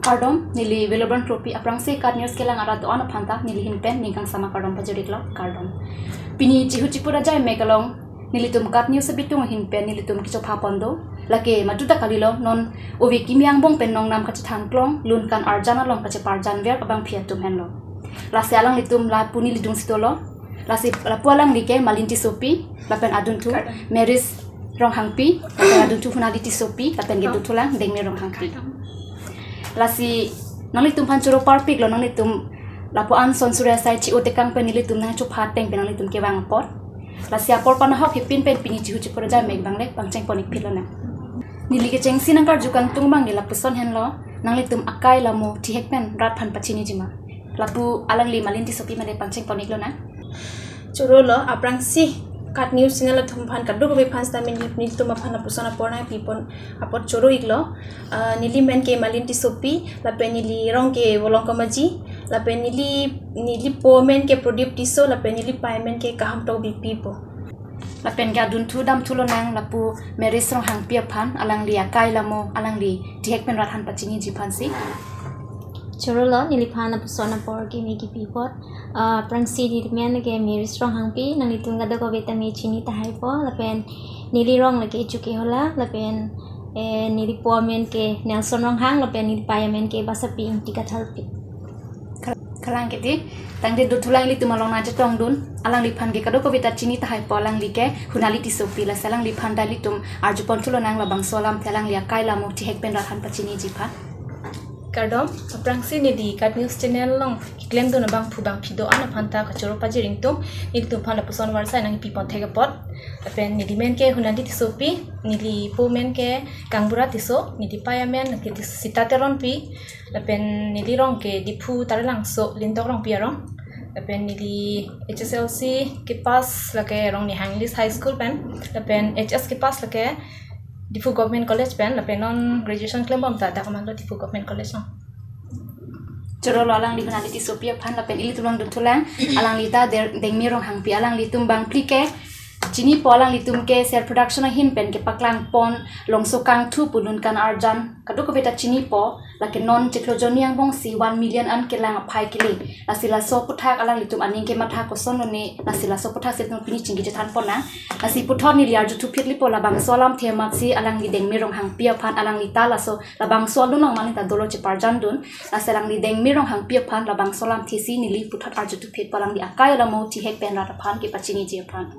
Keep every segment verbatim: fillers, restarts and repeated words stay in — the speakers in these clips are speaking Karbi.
Kardom, neli Wilburn Kropi, aphrangsi KAT News kelang arat do-an aphanta neli ahin pen ning kangsam akardom pajir-iklo, kardom. Pini Chihu Chipu Raja Emek along nelitum KAT News abitung ahin pen nelitum kechopha pon do. Lake madu ta kalilo, non ove kimi angbong pen nongnam kachethan klong, lun kan arjan along kacheparjan ver abangpi atum henlo. Lasi alanglitum lapu neli dungsi dolo. Lasi lapu alangli ke Malin Tissopi, lapen adunthu Kardom. Maris Ronghangpi, lapen adunthu Hunali Tissopi, lapen Kardom. Keduthulang Dengmir Ronghangpi. Kardom. Lasi nanglitum aphan choro parpiklo, nanglitum lapu-an son suri asai chi-o tekang pen nelitum nangchopha ateng pen nanglitum kevang apot. Lasi apor panahok hepin pen pini Chihu Chipu Raja Emek abang le pangcheng pon-ik phit lonang. Neli kechengsi nangkarju kangtung abang ne lapuson henlo, nanglitum akai lamo thihek pen rat aphan pachiniji ma. Lapu alangli Malin Tissopi mane pangcheng pon-ik lonang. Choro lo, aphrangsi KAT News channel atum aphan kadokave aphan sitame nelitum aphan lapuson apor nangpi pon apot choro-iklo. Ah, neli men ke Malin Tissopi, lapen neli rong ke Volongkom Aji, lapen neli, neli po amen ke Prodip Tisso, lapen neli pei amen ke Kahamtok Beypi pu. Lapen ke adunthu damthu lonang lapu Maris Ronghangpi aphan, alangli akai lamo, alangli thihek pen rat aphan pachiniji aphansi. Choro lo, neliphan lapuson apor kimi kipi apot. Ah, aphrangsi neli men ke Maris Ronghangpi, nanglitum kadokave tame chini tahai po, lapen neli rong lake Chukehola, lapen, eh, neli po amen ke Nelson Ronghang, lapen neli pei amen ke Basapi Ingti Kathalpi. Kal-, kalang kiti, tangte duthulang ilitum along nangchetongdun, alangliphan ke kadokave ta chini tahai po, alangli ke Hunali Tissopi, lasi alangliphan ta ilitum arju pon thu lonang labangso alamthe alangli akai lamo thihek pen rat aphan pachiniji aphan. Kardom, aphrangsi neli KAT News channel along keklemdun abangphu bangphi do-an aphanta kachoro pajir-ingtung, nelitum aphan lapuson varsai nangpi pon thek apot. Lapen neli men ke Hunali Tissopi, neli po amen ke Kangbura Tisso, neli pei amen ke Tis-, Sita Teronpi, lapen neli rong ke Diphu Taralangso Lintok Rongpi arong. Lapen neli H S L C kepass lake Rongnihang English High School pen. Lapen H S kepass lake Diphu Government College pen. Lapen non graduation klembom ta dak amang lo Diphu Government College along. Choro lo, alangli Hunali Tissopi aphan, lapen ilitum along duthulang, alangli ta Der-, Dengmir Ronghangpi, alanglitum bangphli ke chini po, alanglitum ke Ser Production ahin pen kepaklang pon Longso Kangthu pu lun kan arjan kadokave ta chini po, lake non chiklo jonni angbongsi one million an kelang aphai kele. Lasi laso aputhak alanglitum aning kematha koson lone, lasi laso aputhak si non pini chingki chethan ponnang. Lasi puthot neli arju thuphit lipo, labangso alamthe amatsi alangli Dengmir Ronghangpi aphan, alangli ta laso labangso alun along mani ta dolo cheparjandun. Lasi alangli Dengmir Ronghangpi aphan labangso alamthe si neli puthot arju thuphit po, alangli akai lamo thihek pen rat aphan kepachiniji aphan.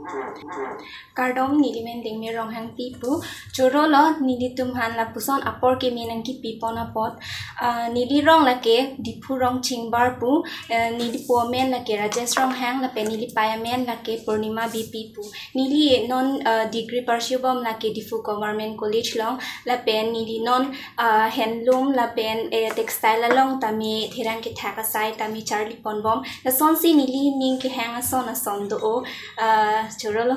Kardom, neli men Dengmir Ronghangpi pu. Choro lo, nelitum aphan lapuson apor kimi nangkipi pon apot. Ah, neli rong lake Diphu Rongchingbar pu. Eh, neli po amen lake Rajesh Ronghang, lapen neli pei amen lake Purnima Beypi pu. Neli non, ah, degree parsibom lake Diphu Government College along, lapen neli non, ah, handloom lapen, eh, textile along tame therang kethak asai tame charli ponbom. Lasonsi neli ning kehang ason ason do-o, ah, choro lo.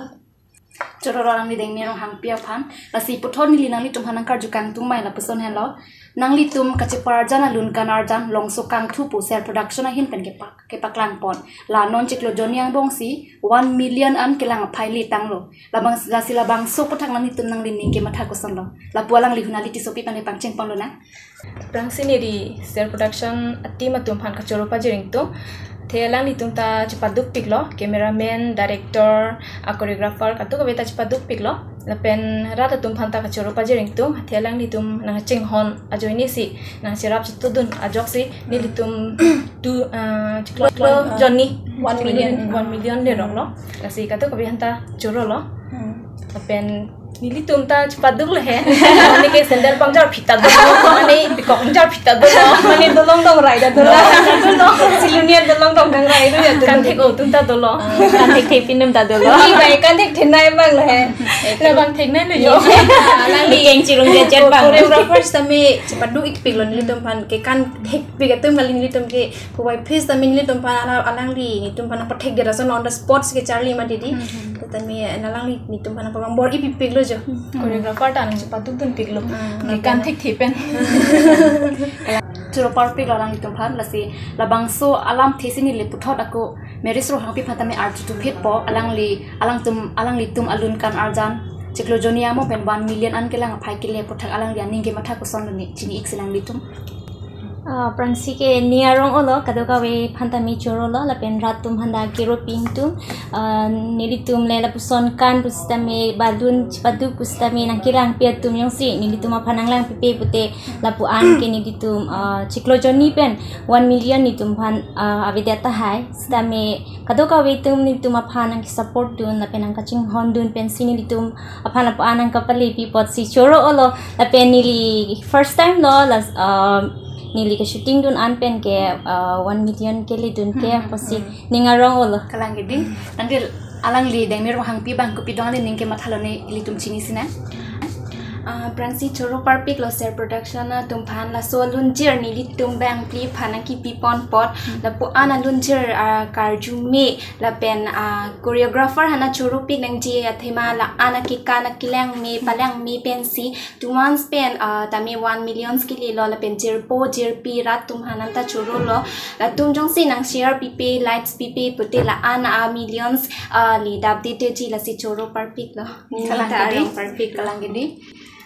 Choro lo, alangli Dengmir Ronghangpi aphan. Lasi puthot neli nanglitum aphan nangkarju kangtung mai lapuson henlo. Nanglitum kacheparjan alun kan arjan Longso Kangthu pu Ser Production ahin pen kepak, kepaklang pon. La non chiklo jonni angbongsi one million an kelang aphai le tanglo. Labang, lasi labangso aputhak nanglitum nangli ning kematha koson lo. Lapu alangli Hunali Tissopi mane pangcheng pon lonang. Aphrangsi neli Ser Production a-team atum aphan kachoro pajir-ingtung. Athe alanglitum ta chepaduk piklo, cameraman, director, a-choreographer, kadokave ta chepaduk piklo. Lapen rat atum aphan ta kachoro pajir-ingtung. Athe alanglitum nangchinghon ajoine si nangcherap chetudun ajoksi nelitum tu, ah, chiklo, chiklo jonni one million. One million le rong lo. Lasi kadokave aphanta choro lo. Hmm. Lapen nelitum ta chepaduk lo he. Mane ke sandal pangjor phit ta dolo, mane pikok pangjor phit ta dolo, mane dolong dongrai ta dolo. Dolo. Siloniat dolong dongrai do ya. Kan thek-o atum ta dolo. Ah. Kan thekthe pi atum ta dolo. Ni bai kan thekthe nai abang lo he. Labang theknei lo yo. Alangli keng chirung jajet abang. Choreographers tame chepaduk-ik piklo, nelitum aphan ke kan thekpik atum kali, nelitum ke puvoiphit tame nelitum aphan ala-, alangli nelitum aphan pathekdet ason on the spot si kecharli mati di. Hmm, hmm. Tame alangli nelitum aphan pabang bor-i pipiklo jo. Hmm. Choreographer ta nangchepadukdun piklo. Hmm. Ke kan thekthe pen. Choro parpiklo alanglitum aphan, lasi labangso alamthe si neli puthot ako Maris Ronghangpi aphan tame arju thuphit po, alangli, alangtum, alanglitum alun kan arjan chiklo jonni angbong pen one million an kelang aphai kele aputhak alangli aning kematha koson lone, chini-ik si nanglitum. Ah, aphrangsi ke ning arong-olo, kadokave aphan tame choro-lo, lapen rat atum aphan ta kero ping tum, ah, nelitum le lapuson kan pusitame, balloon chipaduk pusitame nangkelangpi atum jongsi nelitum aphan nanglangpipe pute lapu-an ke nelitum, ah, chiklo jonni pen one million nelitum aphan, ah, avedet tahai, sitame kadokave atum nelitum aphan nangkesupport dun lapen nangkachinghon dun pensi nelitum aphan lapu-an nangkapalepi apotsi choro-olo, lapen neli first time lo, last, um, neli ke shooting dun an pen ke, uh, one million kele dun ke, hmm, apotsi, hmm, ning arong-olo. Kalang ke dei, tangte alangli Dengmir Ronghangpi abang kopi dong, alangli aning kemathalo ne ilitum chini sinang. Ah, aphrangsi choro parpiklo Ser Production atum aphan, laso alunjir nelitum bangphli aphan nangkipipon apot, lapu-an alunjir, ah, karjume lapen, ah, choreographer aphan choropik nangji athema la-an akekan akelangme palangme pensi two months pen, ah, tame one million kelelo, lapen jirpo jirpi rat atum aphan anta choro-lo, latum jongsi nang share pipe, likes pipe pute la-an a millions, ah, le dapdetji, lasi choro parpiklo. Kalang ke dei. Arong parpik. Kalang ke dei.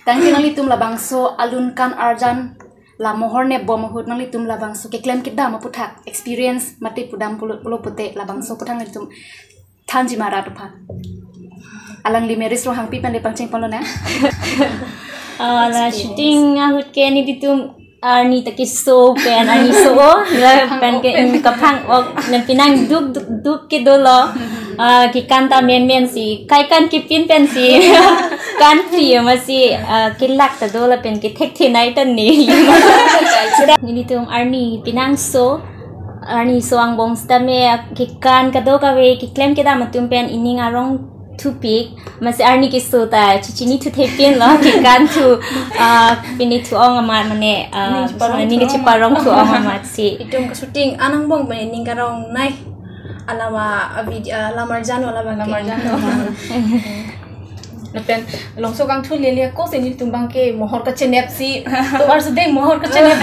Tangte nanglitum labangso alun kan arjan, la mohor nepbom ahut nanglitum labangso keklem kedam aputhak experience mate pudam pulo, pulo pute labangso aputhak nanglitum thanji ma rat aphan? Alangli Meris Ronghangpi pen le pangchengponlo na. Ah, la experience. Shooting ahut ke nelitum arni ta keso pen, arni so-o, lapen ke, mm, kaphang-ok, lapen penang duk, duk, duk ke dolo. Ah, kekan ta menmen si, kaikan kepin pensi kan pri amatsi, ah, kelak ta do lapen kethekthe nai ta ne. Nelitum arni penang so, arni so angbong sitame, ah, kekan kadokave keklem kedam atum pen ining arong thupik, amatsi arni keso ta chichinithu thepinlo, kekan thu, ah, pini thu-ong amat mane, ah, ning cheparong, ning thu-ong cheparong thu-ong amatsi. Itum ke shooting an angbong mane ning karong nai. Alama, a vid-, ah, lamar jano, alama ke. Lamar jano. Lapen longso kangthu lele ako si nelitum abang ke mohor kachenep si. Tovar sudeng mohor kachenep.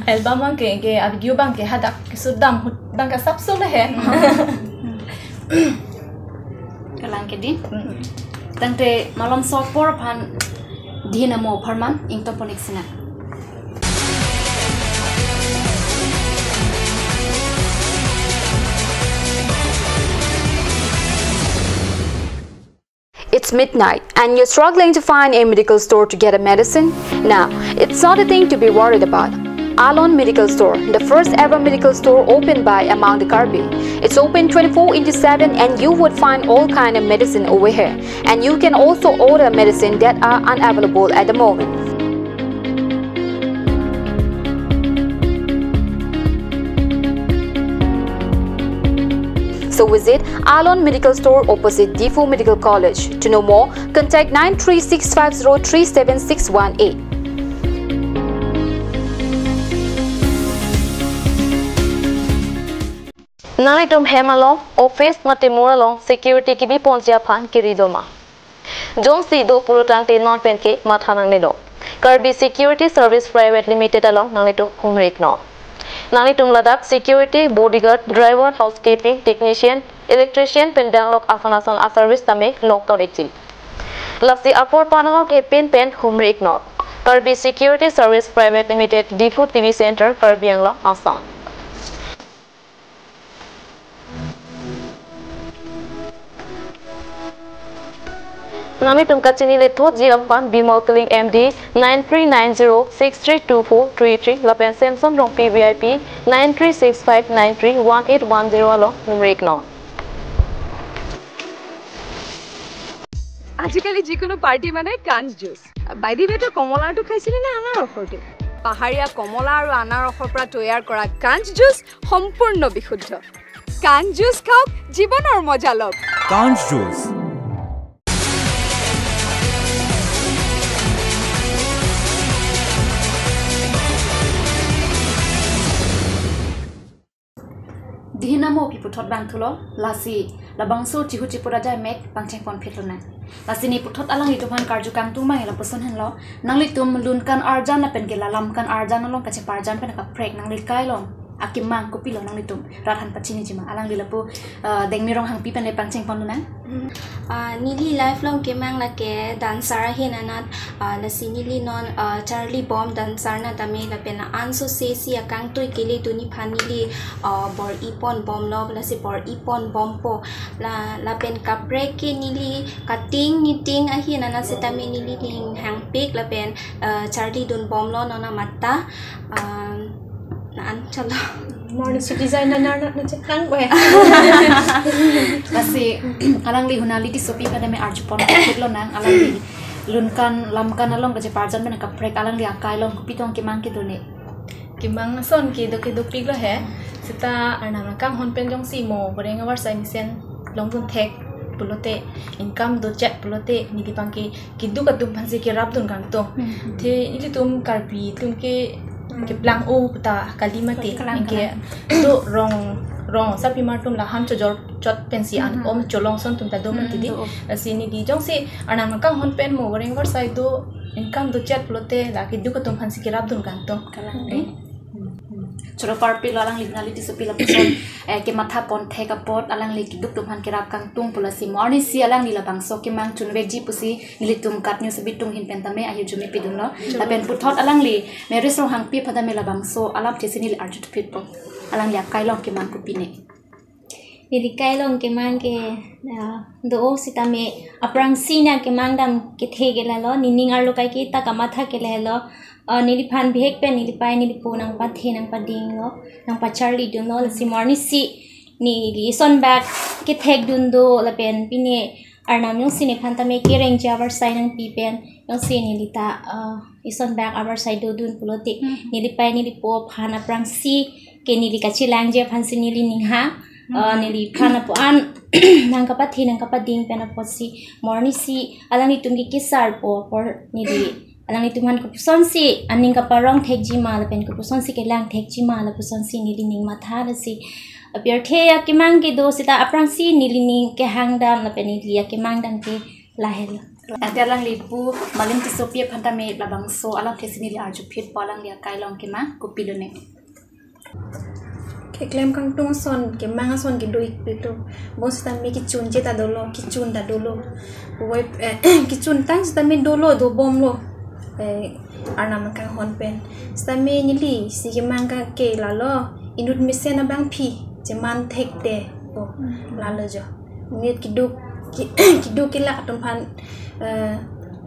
Album abang ke, ke a video abang ke hadak kesudam ahut abang ke sapso le he. Kalang ke dei. Mm. Tangte malom sopor aphan dei namo apharman ingtoponik sinang. It's midnight and you're struggling to find a medical store to get a medicine? Now, it's not a thing to be worried about. Alon Medical Store, the first ever medical store opened by among the Karbi. It's open twenty-four into seven and you would find all kind of medicine over here. And you can also order medicine that are unavailable at the moment. So visit Alon Medical Store opposite Diphu Medical College. To know more, contact nine three six five zero three seven six one eight. Nanglitum hem along, office mate mur along security kebiponji aphan kiri do ma? Jongsi do pulo tangte non pen ke matha nangne do. Karbi Security Service Private Limited along nanglitum humri iknon. Nanglitum ladak security, bodyguard, driver, housekeeping, technician, electrician pen danglok ason ason a service tame longdun ikji. Lasi apor panong ke pin pen humri iknon. Karbi Security Service Private Limited, Diphu T V Center, Karbi Anglong, Assam. Nanglitum kachinile thotji aphan Bimal Killing M D, nine three nine zero six three two four three three, lapen Samson Rongpi V I P, nine three six five nine three one eight one zero along humri iknon. আজিকালি যিকোনো পাৰ্টি মানে কাঞ্চ juice. By the ৱে, তই কমলাৰটো খাইছিলি নে আনাৰসৰটো? পাহাৰীয়া কমলা আৰু আনাৰসৰ পৰা তৈয়াৰ কৰা কাঞ্চ জুচ সম্পূৰ্ণ বিশুদ্ধ। কাঞ্চ জুচ খাওক, জীৱনৰ মজা লওক। কাঞ্চ juice. Dei namo pi puthot abang thulo, lasi labangso chihu chipu raja mek pangchengpon phitlo nang. Lasi ne puthot alanglitum aphan karju kangtung abang lapuson henlo, nanglitum lun kan arjan lapen ke lalam kan arjan along kacheparjan pen kaprek nangli kai long. Akemang kopilo nanglitum rat aphan pachiniji ma? Alangli lapu, eh, Dengmi Ronghangpi pen le pangcheng ponlonang. Hmm. Ah, neli lifelong kemang lake dancer ahin anat, ah, lasi neli non, ah, charlibom dancer na tame lapen la-an sose si akangtui kele tuni aphan neli, ah, bor-i ponbomlo, lasi bor-i ponbompo. La, lapen kaprek ke neli kating niting ahin anat setame neli ninghangpik lapen, ah, charlidunbomlo non amat ta. Ah, la-an chalo. Morning suit designer na na na chekang ko he. Lasi alangli Hunali Tissopi pen tame arjupon lonang, alangli lunkan lamkan along kacheparjan pen kaprek alangli akai along kopi tong kemang kedo ne? Kemang ason kedo kedopiklo he. Seta Arnam akanghon pen jongsi mo boreng avarsai mesen longdun thek pulote, income dojet pulote, neli abang ke keduk atum aphansi kerapdun kangtung. Hmm. Te ilitum Karbi atum ke, hmm, keplang-o puta kali mati. Kalang, anke kalang. Do rong, rong sarpimar atum la-an chojor chot pensi an, hmm, om cholong ason atum ta do, hmm, mati di. Do. Lasi neli jongsi Arnam akanghon pen mo boreng avarsai do, income dojet pulote la keduk atum aphansi kerapdun kangtung. Kalang, hmm, di. Hmm, hmm. Choro parpiklo alangli Hunali Tissopi lapuson, eh, kematha pon thek apot alangli keduk atum aphan kerap kangtung pu. Lasi mo arnisi alangli labangso kemang chunvekji pusi nelitum KAT News abitung ahin pen tame ahirjume pidunlo. Lapen puthot alangli Mary Ronghangpi aphan tame labangso alamthe si neli arjutphitpo. Alangli akai along kemang kopi ne? Neli akai along kemang ke, ah, do-o setame aphrangsi ne kemang dam kethe ke lalo, nening arlo kaike ta kamatha ke lalo. Ah, neliphan bihek pen nelipei nelipo nangpathe nangpadinglo, nangpacharlidunlo, lasi mo arnisi neli ison bak kethekdun do lapen pine Arnam jongsi nephan tame kerengji avarsai nangpi pen jongsi neli ta, ah, ison bak avarsai dodun pulote, mhm, nelipei nelipo aphan aphrangsi ke neli kachelangji aphansi neli ninghang, mhm, ah, neliphan apo an nangkapathe nangkapading pen apotsi mo arnisi alanglitum ke kesarpo apor neli alanglitum aphan kopusonsi aning kaparong thekji ma lapen kopusonsi kelang thekji ma lapusonsi neli ning matha. Lasi apirthe akemang kedo seta aphrangsi neli ning kehang dam lapen neli akemang dam ke lahelo. Ante alangli pu Malim Tissopi aphan tame labangso alamthe si neli arjuphitpo, alangli akai along kemang kopilo ne? Keklem kangtung ason, kemang ason kedo-ikpiklo. Bon setame kechunche ta dolo, kechun ta dolo. Puvoiphit, eh, kechun tang setame dolo, dobomlo. Eh, Arnam akanghon pen. Setame neli si kemang ke lalo, inut mesen abangpi cheman thekte. Oh, lalo jo. Inut keduk, ki-, keduk kelak atum aphan, eh,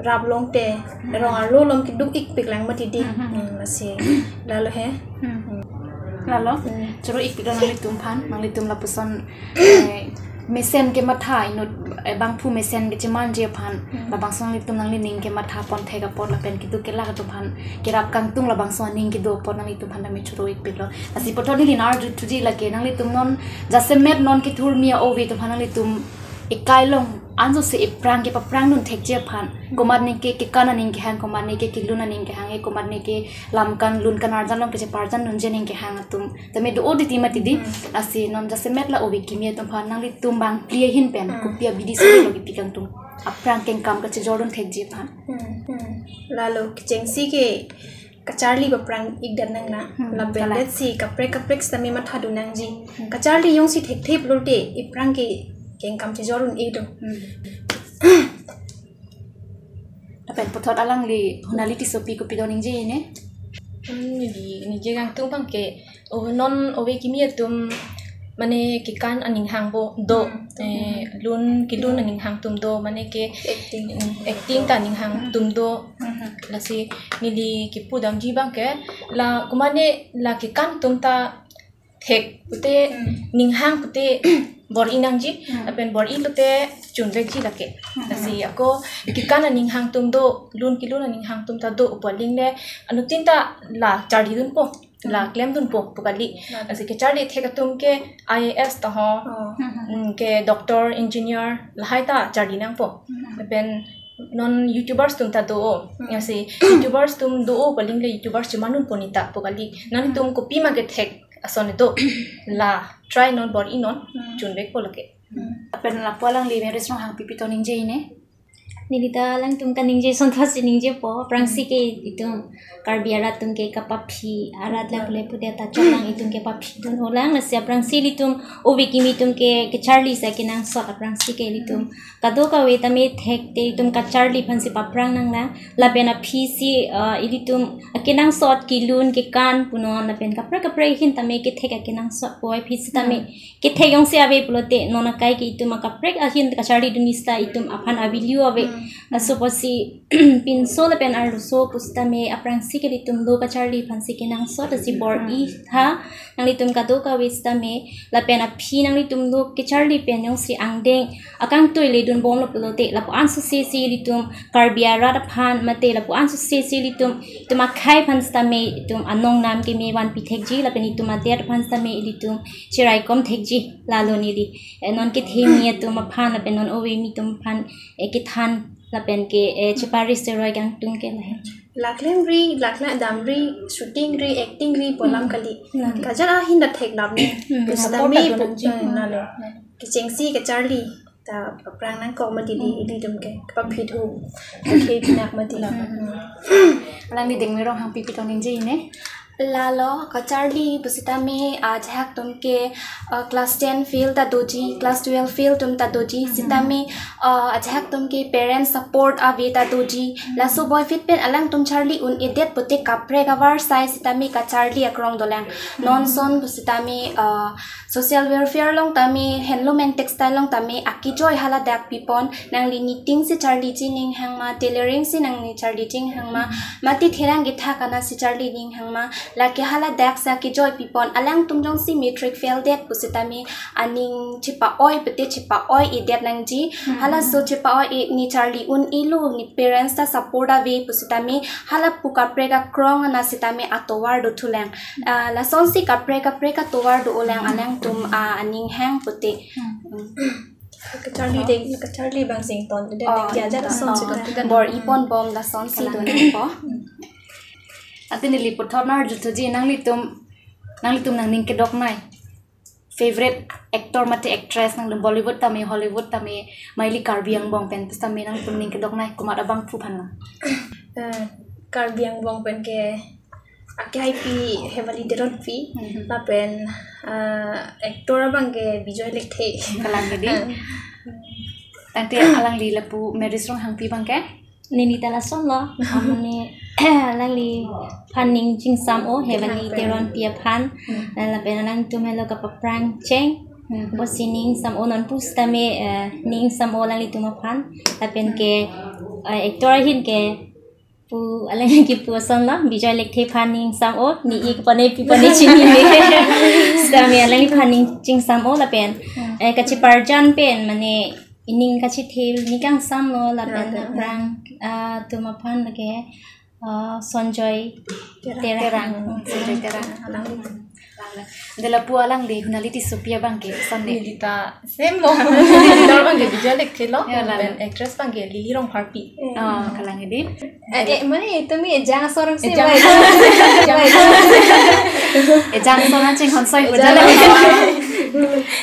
rap longte, rong arlo along keduk-ikpik lang mati di. Hmm, hmm, hmm. Hmm, lasi lalo he. Hmm. Hmm. Lalo, hmm, choro-ikpiklo nanglitum aphan, nanglitum lapuson, eh, mesen kematha inut, eh, bangphu mesen kechemanje aphan, hmm, labangso nanglitum nanglining kematha pon thek apot lapen keduk kelak atum aphan kerap kangtung labangso aning kedo apot nanglitum aphan tame choro-ikpiklo. Lasi puthot neli nang arjuthuji lake nanglitum non jasemet non kethurmi a-ove atum aphan nanglitum ekai along anso se ephrang kepaphrangdun thekji aphan. Hmm. Komatne ke kekan aning kehang, komatne ke kelun aning kehang, eh, komatne ke lamkan lunkan arjan along kacheparjandunji aning kehang atum tame do-o titi mati di. Hmm. Lasi non jasemet la ove kimi atum aphan nanglitum bangphli ahin pen, hmm, kopi abidi si lo kipi kangtung aphrang kengkam kachejordun thekji aphan? Hmm, hmm. Lalo kechengsi ke kacharli paphrang-ikdet nang na. Hmm, lapen kalang. Let's see, kaprek kaprek setame mathadun nangji. Hmm. Kacharli jongsi thekthe pulote ephrang ke kengkam chejordun-e do. Hmm. Lapen puthot alangli Hunali Tissopi kopi do ningje ne? Hmm, neli, neli je kangtung abang ke, oh, non ove kimi atum mane kekan aning hangpo do, hmm, eh, lun kelun, hmm, aning hang atum do, mane ke acting, hmm, acting ta aning hang, hmm, atum do. Hmm. Lasi neli kipu damji abang ke la komatne la kekan atum ta thek pute, hmm, ning hang pute bor-i nangji, hmm, lapen bor-i pute chunvekji lake. Hmm. Lasi ako kekan aning hang atum do, lun kelun aning hang atum ta do pu aling le anuttin ta la charlidunpo, la, hmm, klemdunpo pu kali. Hmm. Lasi kacharli thek atum ke I A S ta ho, oh, hmm, ke doctor, engineer lahai ta charli nangpo. Hmm. Lapen non YouTubers atum ta do-o. Hmm. Lasi YouTubers atum do-o pu aling le YouTubers chemandunpo neta pu kali. Nanglitum, hmm, kopima kethek ason do, la try non, bor-i non, hmm, chunvekpo lake. Hmm. Lapen lapu alangli Mary Ronghangpi pi to ningje ne? Neli ta alangtum kaningje ason thotsi ningjepo, aphrangsi ke itum Karbi arat atum ke kapaphi arat lang le pudet ta choklang itum ke paphi dun olang, lasi aphrangsi ilitum ove kimi atum ke kacharli si akenangsot aphrangsi ke ilitum kadokave tame thekte itum kacharli aphansi paphrang nanglang, lapen aphisi, ah, ilitum akenangsot kelun kekan punon lapen kaprek kaprek ahin tame kethek akenangsot poi, aphisi tame kethek jongsi ave pulote non akai ke itum akaprek ahin kacharli dun sita itum aphan avalue ave. Hmm. Laso apotsi pinso lapen arloso pusitame aphrangsi ke ilitum lo kacharli aphansi kenangsot, lasi bor-i tha nanglitum kadokave sitame, lapen aphi nanglitum lo kacharli pen jongsi angdeng akangtui le dunbomlo pulote lapu-an sosesi ilitum Karbi arat aphan mate lapu-an sosesi ilitum itum akhei aphan sitame itum anong nam keme vanpi thekji lapen itum adet aphan sitame ilitum chiraikom thekji, lalo neli, eh, non kethemi atum aphan lapen non ove kimi atum aphan, eh, kethan lapen ke, eh, chepari seroi kangtung ke lahen. Laklem ri, laklem damri, shooting ri, acting ri, bolam kali. Hmm. Kajat ahin ta theklap ne. Hmm. Pusitame pu, eh, nalo. Kechengsi kacharli ta aphrang nangkok mati di, ilitum ke kapaphi thu. Ke pinak mati. Hmm. Alangli Dengme Ronghangpi pi tong ningje ine. Lalo kacharli pusitame, ah, ajahak atum ke, ah, class ten fail ta doji, class twelve fail atum ta doji, sitame, ah, ajahak atum ke parents support ave ta doji. Laso boyfriend pen alangtum charli un-edet pute kaprek avarsai sitame kacharli akrong dolang. Non ason pusitame, ah, social welfare along tame, handloom and textile along tame akejoi hala dak pipon, nangli knitting si charli chining hangma, tailoring si nangli charli ching hangma, mate therang kethak ana si charli ning hangma, lake hala dak si akejoi pipon, alangtum jongsi matric fail det pusitame aning chepa-oi pute chepa-oi-edet nangji, halaso chepa-oi-e ne charli un-elo ne parents ta support ave pusitame, hala pu kaprek akrong ana sitame atovar dothulang. Ah, lasonsi kaprek kaprek atovar do-olang alangtum, ah, aning hang pute. Hmm. Kacharli deng, kacharli bang sing ton, deng Oh, deng dia aja ton. Lasonsi Oh, kan. Bor-i ponbom lasonsi do nangpo. Ante neli puthot nang arjuthuji nanglitum, nanglitum nangning kedoknei favorite actor mate actress nangtum Bollywood tame Hollywood tame maili Karbi angbong pen pusitame nangtum ning kedoknei komat abangphu aphan lang. Eh, Karbi angbong pen ke akehaipi Hevali Teronpi, lapen, eh, actor abang ke Bijoy Lekthe. Kalang gedi. Tangte alangli lapu Maris Ronghangpi abang ke? Neli ta lasonlo, amane alangliphan ning chingsam-o, Hevali Teronpi aphan, eh, lapen alangtum helo kapaphrang cheng, pusi ning sam-o non pusitame, eh, ning sam-o alanglitum aphan, lapen ke, eh, actor ahin ke, pu, alangli kipu asonlo, Bijoy Lekthe aphan ning sam-o, ne ik pone pi pone chinine. Sitame alangliphan ning chingsam-o lapen, eh, kacheparjan pen, mane, ining kachethil ne kangsamlo lapen aphrang, ah, atum aphan lake, ah, Sonjoy Terang. Terang. Hmm, Sonjoy Terang. Alang. Ante lapu alangli Hunali Tissopi abang ke, sande. Neli ta same lo. Actor abang ke Bijoy Lekthe lo. Ya, lalu. Lapen actress abang ke Lily Rongpharpi. Oh, kalang gedi. Eh, eh, mane itu mi ejang asorang si. Ejang asorang. Ejang asorang chinghon soi. Ejang asorang.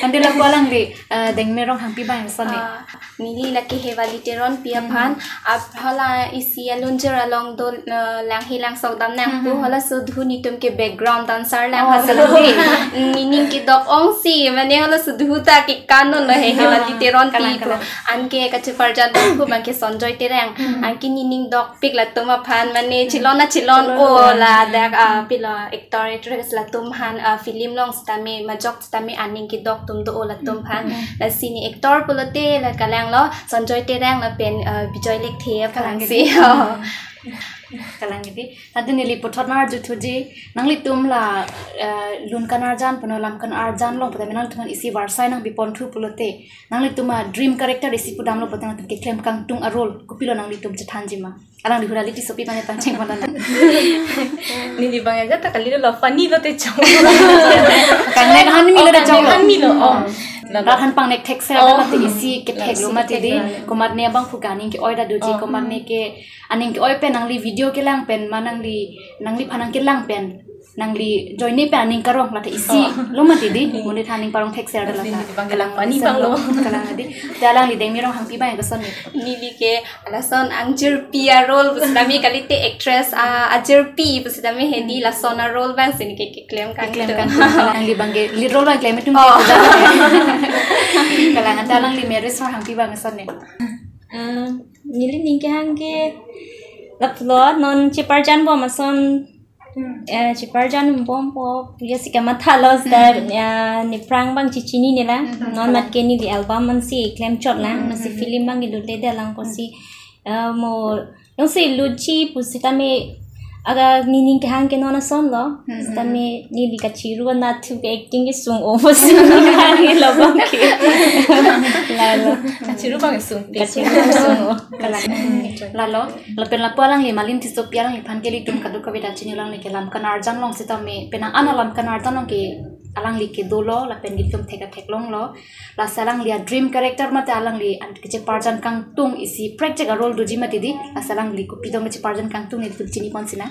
Ante lapu alangli, eh, Dengme Ronghangpi abang sande. Ah, neli lake Hevali Teronpi aphan, ap hala isi alunjir along do, eh, langhi langsok dam nangpo, halaso dhu netum ke background dancer lang. Oh, halaso dhu. Nening kedok ongsi, mane halaso dhu ta kekan lo he, Hevali Teronpi. Kalang, kalang. Anke kacheparjan abangphu abang ke Sonjoy Terang. Anke nening dok pik latum aphan, mane chilon na chilon-o ladak, ah, pilo actor actress latum aphan, ah, film along sitame majok sitame aning kedok atum do-o latum aphan. Lasi ne actor pulote la kalanglo Sonjoy Terang lapen, ah, Bijoy Lekthe aphan si. Kalang gedi. Oh. Kalang gedi. Ante neli puthot nang arjuthuji, nanglitum la, eh, lun kan-arjan punon lam kan-arjan along putame nangtum aphan isi varsai nangpiponthu pulote, nanglitum a-dream character isi pudamlo pute nangtum keklem kangtung a-role kopilo nanglitum chethanji ma? Alangli Hunali Tissopi mane pangcheng mana na. Neli abang aja ta kalilo, funny lote chong. Kangnai hanmi lote chong. Hanmi lo. Oh. Rat aphan pangnek thekse. Oh. Mate isi ketheklo mati di. Komatne abangphu ke aning ke-oi ta doji, komatne ke aning ke-oi pen nangli video kelang pen ma nangli, nangliphan nangkelang pen nangli join-ne pen aning karong, lata isi Oh. lo mati di, Hmm. monit aning parong thekser Asli dala. Neli bang Kalang kelang pani mesen bang lo. lo, kalang di. Te alangli Dengmi Ronghangpi bang koson ne? Neli ke lason angjirpi a-role pusitame kalite actress a, angjirpi pusitame hedi Hmm. lason a-role bang si neli ke keklem Keklem kangtung. kangtung. Alangli bang ke lead role bang klem itum Oh. ke. Kalang anta alangli Mary Ronghangpi bang koson ne? Ah, neli ning kehang ke lapulo non cheparjan bom ason, Hmm. eh, cheparjan bompo puya si kamatha lo seta, Hmm. eh, nephrang bang chechinine lang. Hmm. Non mat ke neli album ansi klemchot lang, Hmm. nasi film bang ke dode lang kosi, eh, mo, jongsi lutji pusitame aga nening kehang ke non ason lo. Hmm. Sitame neli kachiru anat thu ke acting kesung-o pusi nening kehang ke labang ke. Lalo. Kachiru bang kesung. Kachiru kesung-o. Kalang. Lalo, lapen lapu alangli Malin Tissopi alangliphan ke ilitum kadokave ta chini, alangli ke Lamkan Arjan along sitame, penang an Lamkan Arjan along ke alangli ke dolo, lapen ilitum thek theklonglo. Lasi alangli a-dream character mate alangli an kecheparjan kangtung isi prekjak a-role doji mati di, lasi alangli kopi dong kecheparjan kangtung ne ilitum chini pon sina.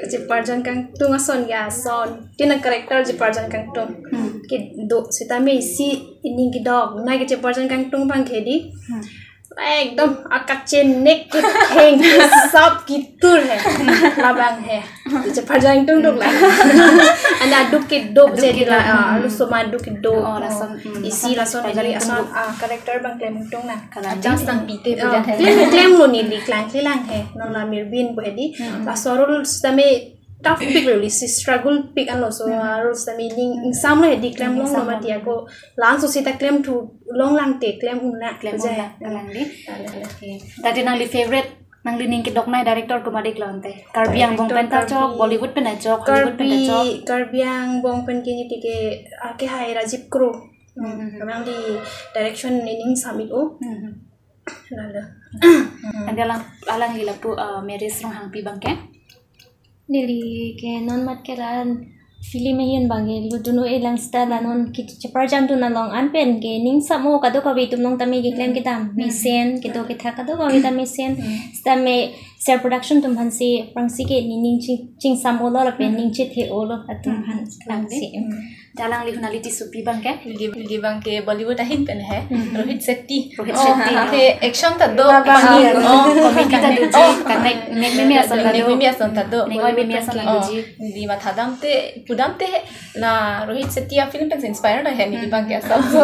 Kecheparjan kangtung ason ya ason. Tina character cheparjan kangtung. Hmm. Kedo sitame isi ining kedok. Na kecheparjan kangtung bang ke di. Hmm. Ekdom akachenek ketheng kesap kitur he. Labang he. Cheparjan kangtung duk la. Anta aduk kedo Aduk jadi kedo, la, ah, hmm. Laso ma aduk kedo. Oh, lason, hmm. Isi lason lason cheparjan jadi kangtung ason, duk. Ah, character bang klem kangtung na. Kalang. Ajang sang pite Oh, puja the. Klem klem lo neli klang klang he. Non la Mirbin bo hedi. Hmm. Laso a-role sitame tough pik lo, isi struggle pik anlo, so Hmm. a-role sitame ning ingsam lo hedi klem long lo Ingsam lo. mati ako. Laso sita klemthu long lang te klem un na Klem puja un na, he. Kalang di. Kalang. Okay. Tadi nangli favorite, nangli ning kedok nai director komat-ik lo ante? Karbi Anglong Director pen ta chok, Karbi, Bollywood pen ta chok, Hollywood pen ta Karbi, chok. Karbi Anglong pen ke neli ke, ah, kehai Rajiv Kro. Hmm. Hmm. Alangli direction nening samit o. Hmm. Lalo. Ante alang, alangli lapu, ah, Mary Ronghangpi bang ke? Neli ke non mat ke la film ahin bang ke lutdun-o-e lang seta la non kecheparjan dun along an pen ke ning sam-o kadokave atum along tame keklem Hmm. kedam Hmm. mesen, kedo kethak kadokave ta mesen. Hmm. Sitame Ser Production atum aphansi aphrangsi ke nening ching, chingsam-o lo lapen Hmm. ning chethe-o lo atum Hmm. aphan Kalang di. Aphrangsi. Hmm. Te alangli Hunali Tissopi bang ke? Neli, neli bang ke Bollywood ahin pen he. Hmm. Rohit Shetty. Rohit Oh, Shetty. He action ta do. Abang Funny. He. Oh, comedy ta doji, Oh. kanek, nek meme ason ta Nek do. meme ason ta do. Nek oi meme ason ta Oh, doji. Neli mathadam te, pudam te he. Na Rohit Shetty a-film pen inspire ta he neli bang ke asap so.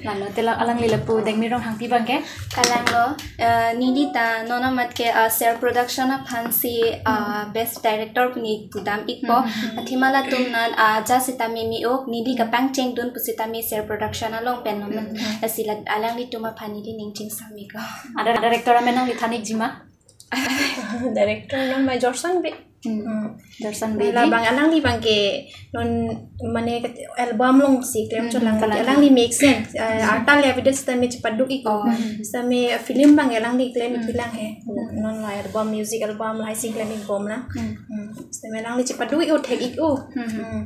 Lalo te la alangli lapu Dengmi Ronghangpi bang ke? Kalang lo, eh, neli ta non amat ke, ah, Ser Production aphansi, ah, Hmm. Best Director pu neli pudam-ikpo. Hmm, hmm, hmm. Athema latum nan, ah, ja sitame me-ok, neli kapangcheng dun pusitame Ser Production along pen non. Hmm, hmm. Lasi la alanglitum aphan neli ning chingsam-ik ko. Ada director amen nangli than-ikji ma? Director non ma Jorson Bey. Hmm. Hmm. Jorson Bey La di. bang alangli bang ke non mane ke album alongsi klemchot Hmm, lang kalang. Alangli mesen. Eh, Hmm. arta le video sitame chepaduk-ik ko. Oh. Hmm. Sitame film bang alangli klem Hmm. iklang he. Hmm. Non la album, music album lahai si klem-ik bom lang. Hmm. Hmm. Sitame alangli chepaduk-ik o, thek-ik o. Hmm. Hmm.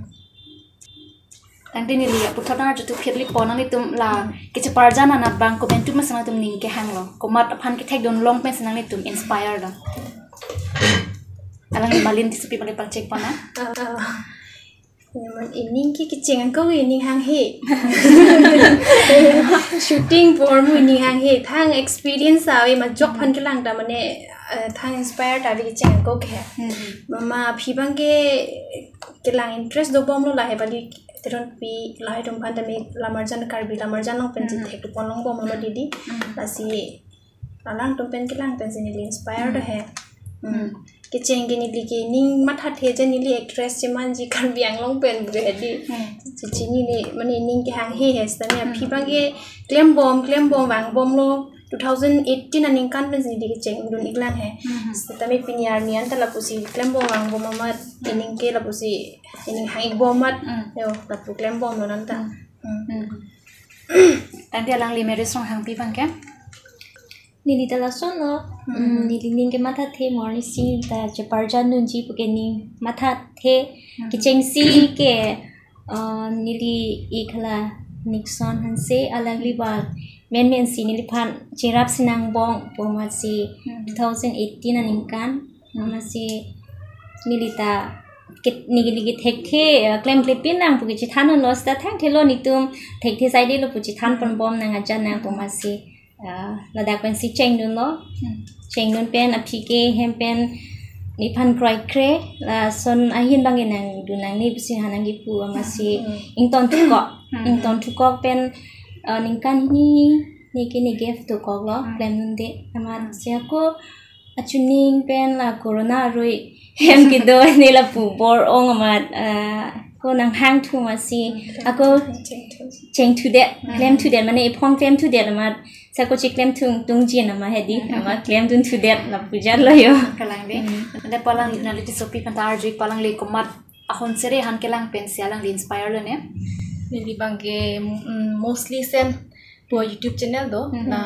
Tangte neli aputhot nang arjuthukphit-ikpo, nanglitum la Hmm. kecheparjan anat bang komantu ma ason atum ning kehang lo? Komat aphan kethekdun long pensi nanglitum inspire lo? Alangli Malin Tissopi bang pangchek pon na? Ah, ah. Naman ining ke kecheng angko ining hanghe. Shooting por mu ining hanghe. Thang experience ave majok aphan kelang ta mane, eh, thang inspire ta ave kecheng angko ke. Hmm. Mama aphi bang ke kelang interest dobom lo lahai bali Teronpi lahai atum aphan tame Lamarjan Karbi Lamarjan along pensi Hmm. thek tu pon long bom lo didi. Hmm. Lasi alangtum pen kelang pensi neli inspire Hmm. do he. Hmm. Hmm. Kecheng ke neli ke ning mathathe je neli actress chemanji Karbi Anglong pen pu hedi. Hmm. Chechinine mane ning kehanghe he sitame aphi Hmm. bang ke klem bom, klem bom, vang bom lo. Two thousand eighteen aningkan pensi neli kecheng dun-ik lang he. Hmm. Sitame pini arni anta lapusi klem bom, vang bom amat, ining ke lapusi ining hang-ik bom amat. Hmm. Yo, lapu klem bom lo nanta. Hmm. Hmm. Hmm. Tangte alangli Mary Ronghangpi bang ke? Neli ta lason lo. Hmm. Hmm, neli ning ke mathathe, mo arnisi ta cheparjan dunji pu ke ning mathathe. Hmm. Kechengsi ke, eh, neli ik hala Nixon Hanse alangli bang menmensi neliphan cherap sinang bom pu amatsi Hmm. two thousand eighteen aningkan. Hmm. Amatsi Neli ta kit neli kit thekthe, eh, klemklepin nang pu kachethan lo, seta thangthelo, netum thekthe saidelo pu chethan ponbom nang ajan nang pu masi, eh, ladak pensi chengdunlo. Hmm. Chengdun pen aphi ke hem pen nephan kroikre, lason ahin abang ke nangdun nangne pusi ha nangkipu masi. Hmm. Ington thukok. Hmm. Ington thukok pen, eh, ningkan hini, neke neke thukoklo, Hmm. klemdunde. Amat Hmm. si ako achuning pen la corona arui hem kedo ne lapu bor-ong amat, ah, ako nanghangthu masi, ako chengthudet, Hmm. klemthudet, mane ephong klemthudet amat, sako chiklemthung tungji nama hedi, Hmm. amat klemdunthudet lapu jatlo jo. Kalang de. Hmm. Ante pu alangli nangli tisopi aphanta arju-ik pu alangli komat ahon sere han kelang pensi alangli inspire lo ne? Neli abang ke, mm, mostly sen pu YouTube channel do, Hmm. na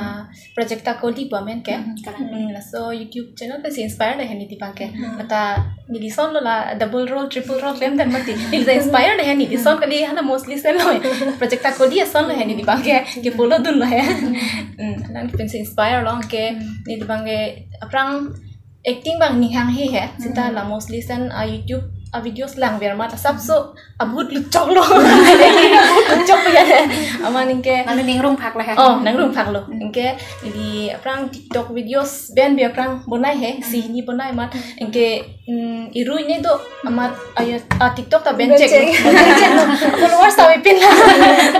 Project Takoli pu amen ke. Hmm, kalang. Hmm, laso YouTube channel pensi inspire lo he neli abang ke. Hmm. Mata neli ason lo la double role, triple role klemdun mati. Neli ta inspire lo he neli ason kali, hana mostly sen lo he. Project Takoli ason lo he neli abang ke. Ke-follow dunlo he. Hmm, alang pensi inspire lo ke. Hmm. Neli abang ke aphrang acting abang ninghanghe he. Seta Hmm. la mostly sen a YouTube a videos langver amat asapso abut lutchoklo. Abut lutchok ya. Amat anke Nang ningrung phak lo he. Oh, nangrung phaklo. Hmm. Anke neli aphrang TikTok videos pen bi aphrang bonai he, Hmm. si hini bonai amat. Anke, mm, irui ne do amat ayo, ah, TikTok ta Benchek. Benchek. Bencheklo. Followers ta mepin la.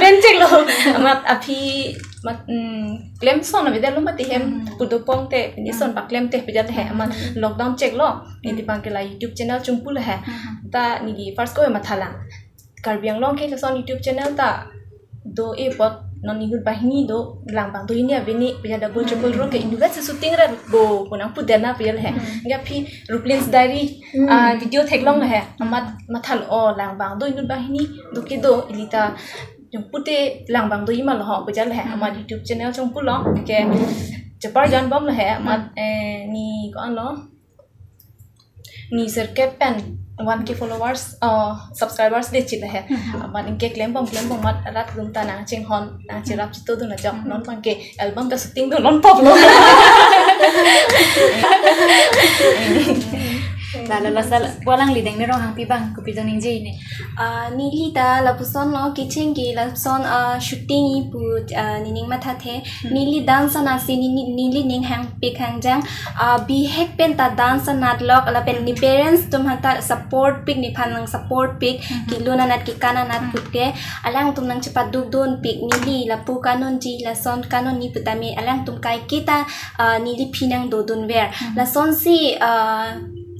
Bencheklo. Amat aphi mat, mm, klemson avedetlo mati hem Hmm. pudopong te, pini son Hmm. paklemte pejat he, amat Hmm. lockdown cheklo. Neli Hmm. abang ke la YouTube channel chungpulo he. Hmm. Ta neli first ko mathalang. Karbi Anglong ke lason YouTube channel ta do-e apot non inut banghini do, lang bang do hini ave ni, pejat double triple role ke inutvet si shooting ra bo pu nangpudetna pejat he. Hmm. Anke aphi Ruplin's Diary, Hmm. ah, video theklonglo he. Amat mathalo, oh, lang bang do inut banghini do kedo, ili ta jongpute lang bang do ima lo ho pejat he. Hmm. Amat YouTube channel chungpulo ke chepar jon bomlo he. Amat, Hmm. eh, ni ko-an lo, ni sirkep pen one K followers, uh, subscribers le chit he. Hmm. Amat anke klembom klembom amat rat room ta nangchinghon, nangcherap chitodun ajok. Hmm. Non abang ke album ta shooting do non pop lo. Lalo laso pu alangli Dengni Ronghangpi abang kopi do ningje ne? Ah, neli ta lapuson lo, kecheng ke lapuson, ah, shooting-i pu, ah, nening mathathe. Hmm. Neli dance anat si neli, neli ninghangpik hangjang, ah, bihek pen ta dance anat lok, lapen ne parents atum aphanta support pik, nephan nangsupport pik, Hmm. kelun anat kekan anat Hmm. pute. Alangtum nangchepadukdunpik, neli lapu kanunji, lason kanunji putame alangtum kaiketa, ah, neli aphi nangdodunver. Hmm. Lasonsi, ah,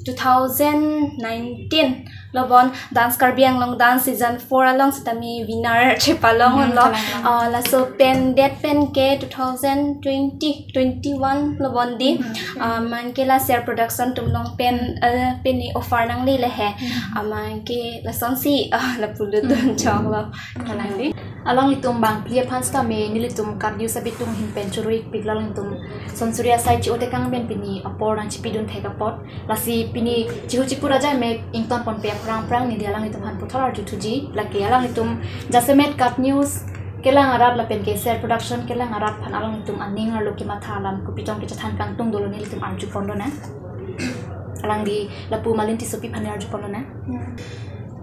two thousand nineteen lo bon Dance Karbi Anglong Dance Season four along sitame winner chepalong Hmm, lo. Kalang, kalang. Ah, laso pen det pen ke two thousand twenty, twenty-one lo bon di. Hmm. Ah, amat ke la Ser Production atum along pen, Hmm. eh, pini offer nanglele he. Hmm. Amat ke lasonsi, ah, lapu lutdun Hmm. choklo. Kalang di. Alanglitum bangphli aphan sitame nelitum KAT News abitung ahin pen choro-ikpiklo, alanglitum son suri asai chi-otekang pen pini apor nangchipidun thek apot. Lasi pini chihu chikur aja mek ingtonponpe aphrang aphrang neli alanglitum aphan puthot arjuthuji. Lake alanglitum jasemet KAT News kelang arat lapen ke Ser Production kelang arat aphan alanglitum aning arlo kematha alam kopi tong kechethan kangtung dolo nelitum arjuponlonang. Alangli lapu Malin Tissopi aphan arjuponlonang. Hmm.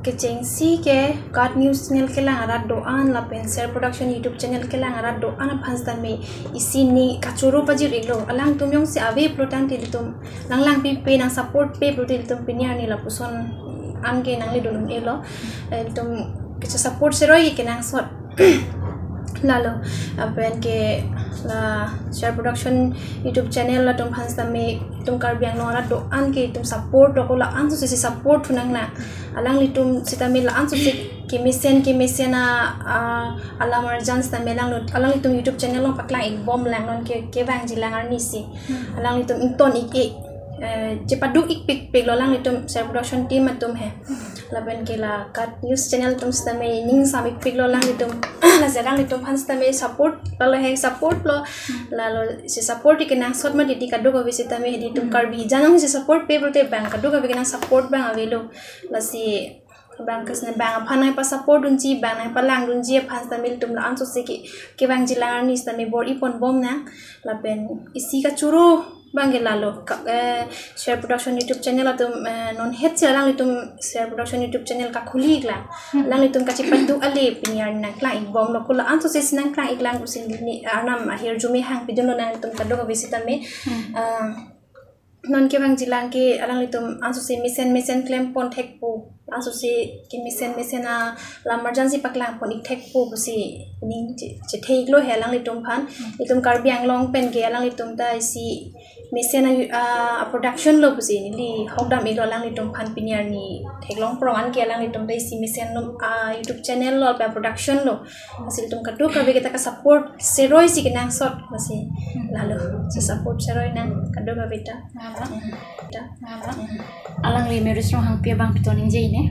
Kechengsi ke KAT News channel kelang arat do-an lapen Ser Production YouTube channel kelang arat do-an aphan sitame isi ne kachoro pajir-iklo. Alangtum jongsi ave pulo tangte ilitum nanglang pipe, nangsupport pe pulote ilitum pini arni lapuson anke nangle dun un-elo. Ilitum kachesupport seroi kenangsot. Lalo, lapen ke la Ser Production YouTube channel latum aphan sitame itum Karbi Anglong arat do-an ke itum support dokok, la-an sose si support thunang na. Alanglitum sitame la-an sose kemesen kemesen a, a, alam arjan sitame alangli, alanglitum YouTube channel along paklang-ikbomlang, non ke, kevangjilang arnisi. Hmm. Alanglitum ington-ik-ik, eh, chepaduk-ikpikpiklo alanglitum Ser Production team atum he. Lapen ke la KAT News channel atum sitame ning sam-ikpiklo alanglitum. Lasi alanglitum aphan sitame support, lalo he support lo. Hmm. Lalo si support kenangsot mati di kadokave sitame, hedi itum Hmm. Karbi janong si support pe pulote bang kadokave kenangsupport abang avelo. Lasi bang kesne bang aphan nangpasupport dunji, bang nangpalang dunji aphan sitame ilitum la-an sose ke, kevangjilang arni sitame bor-iponbomnang. Lapen isi kachoro Bang ke lalo, ka, eh, Share Production YouTube channel atum, eh, non het si alanglitum Share Production YouTube channel kakhuli iklang. Hmm. Alanglitum kachipatu ale pini arni nangklang ikbomlo, ko la-an sose si nangklang iklang pusi neli arnam ahirjume hangpidunlo nanglitum kadokave sitame. Hmm. Ah, non kevangjilang ke alanglitum ansose mesen mesen klempon thekpo, ansose ke mesen mesen alam marjan si paklangpon ik thekpo pusi ning che-, chetheklo he alanglitum aphan. Hmm. Itum Karbi Anglong pen ke alanglitum ta isi mesen a, a, a production lo pusi neli hokdam iklo alanglitum aphan. Pini arni theklong prong an ke alanglitum ta isi mesen lo, a, YouTube channel lo, a, production lo. Lasi itum kadokave kita ka support seroi si kenangsot, lasi lalo si support seroi nang kadokave ta. Lalo. Ta. Lalo. Alangli Mary Sronghangpi abang pitong ningje ne.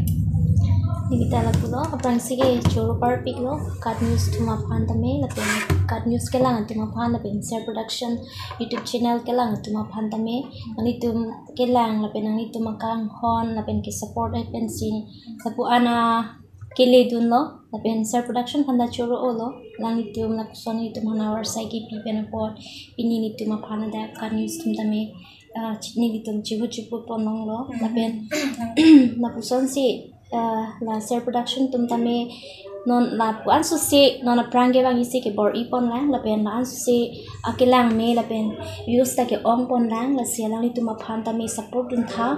Neli ta lapulo, aphrangsi ke choro parpiklo KAT News atum aphan tame, lapen KAT News kelang atum aphan, lapen Share Production YouTube channel kelang atum aphan tame, nanglitum kelang lapen nanglitum akanghon lapen ke support pensi lapu-an a keledunlo, lapen Share Production aphan ta choro olo, alanglitum lapuson nelitum aphan avarsai kepi pen apot, pini nelitum aphan adak KAT News atum tame, ah, chi-, nelitum chihu chipu ponlonglo, lapen lapuson si, ah, la Share Production atum tame non lapu ansose non aphrang kevang isi kebor-i ponlang, lapen la ansose akelang me lapen views ta ke-ong ponlang, lasi alanglitum aphan tame support duntha.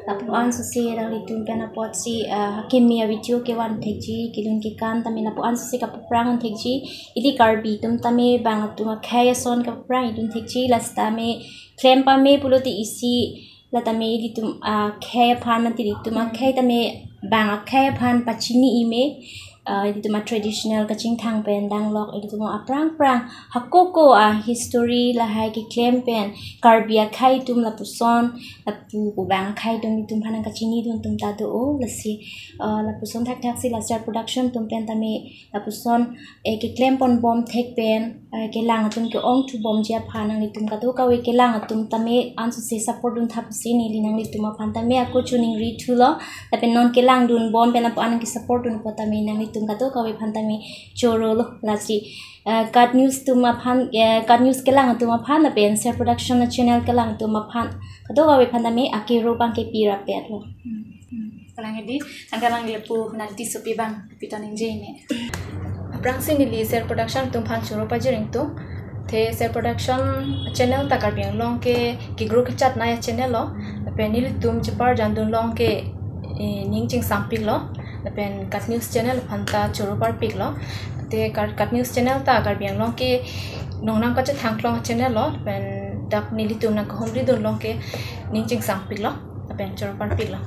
Lapu ansose alanglitum pen apotsi, ah, keme a video kevan thekji, kelun kekan tame lapu ansose kapaprang thekji. Ili Karbi atum tame bang atum akhei ason kapaprang idun thekji, la sitame klem pame pulote isi, la tame ilitum akhei aphan, nangte ilitum akhei tame bang akhei aphan pachini ime, ah, ilitum a traditional kachingthang pen danglok, ilitum aphrang phrang hako ko a history lahai keklem pen, Karbi akhei atum lapuson, lapu pu bang akhei atum itum aphan nangkachinidun atum ta do-o, lasi, ah, lapuson thakthak si la Share Production atum pen tame lapuson, eh, keklem ponbom thek pen, eh, kelang atum ke-ongthu bomji aphan nanglitum kadokave kelang atum tame ansose support duntha pusi neli nanglitum aphan tame ako choningri thulo, lapen non kelangdun bom pen lapu-an nangke-support dun apot tame nanglitum kadokave aphan tame chorolo, lasi, eh, KAT News atum aphan, eh, KAT News kelang atum aphan, lapen Share Production channel kelang atum aphan, kadokave aphan tame akero bang kepi rapetlo. Hmm, hmm. Kalang edi, angkalang lepu nanti sopi bang, pitong ningje ne. Aphrangsi neli Share Production atum aphan choro pajir ingtung. Te Share Production channel ta Karbi Anglong ke kegrok kechat nai channel lo. Lapen nelitum chepar jandun long ke, eh, ning chingsampiklo. Lapen KAT News channel aphan ta choro parpiklo. Te Kar-, KAT News channel ta Karbi Anglong ke nongnam kachethang klong channel lo. Lapen dak nelitum nangkahumridun long ke ning chingsampiklo. Lapen choro parpiklo.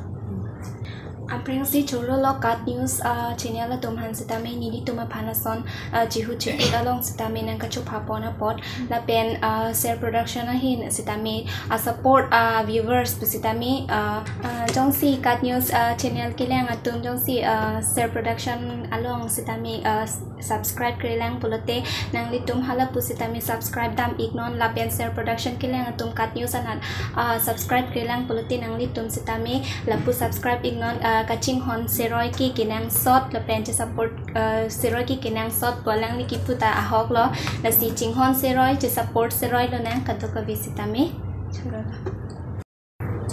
Aphrangsi chorolo KAT News, ah, channel atum aphan sitame nelitum aphan ason, ah, chihu chipu along sitame nangkachopha pon apot, lapen, ah, Share Production ahin sitame, ah, support, ah, viewers pu sitame, ah, ah, jongsi KAT News, ah, channel kelang atum jongsi, ah, Share Production along sitame, ah, subscribe krelang pulote nanglitum hala pu sitame subscribe dam iknon, lapen Share Production kelang atum KAT News anat, ah, subscribe krelang pulote nanglitum sitame lapu subscribe iknon, ah, kachinghon seroi ke kenangsot lapen che-support, ah, seroi ke kenangsot pu alangli kipu ta ahoklo, lasi chinghon seroi, che-support seroi lonang kadokave sitame. Chorolo.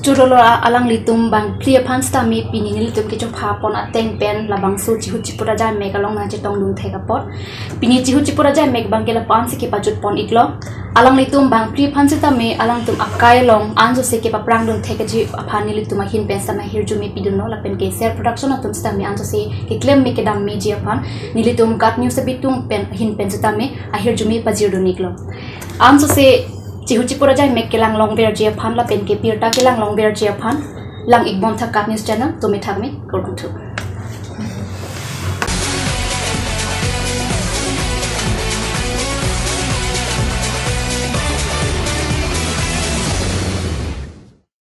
Chorolo a-, alanglitum bangphli aphan sitame pini nelitum kechopha pon ateng pen labangso chihu chipu ajaimek along nangchetongdun thek apot. Pini chihu chipu ajaimek bang ke lapu-an si kepajut pon iklo. Alanglitum bangphli aphan sitame alangtum akai along ansose kepaprang dun thekji aphan nelitum ahin pen sitame ahirjume pidunlo, lapen ke Share Production atum sitame ansose keklem me kedam meji aphan nelitum KAT News abitung pen ahin pen sitame ahirjume pajirdun iklo. Ansose chihu chipu ajaimek kelang longverji aphan lapen ke birta kelang longverji aphan lang ikbom tha KAT News channel, tumi thakmi, kurkuthu.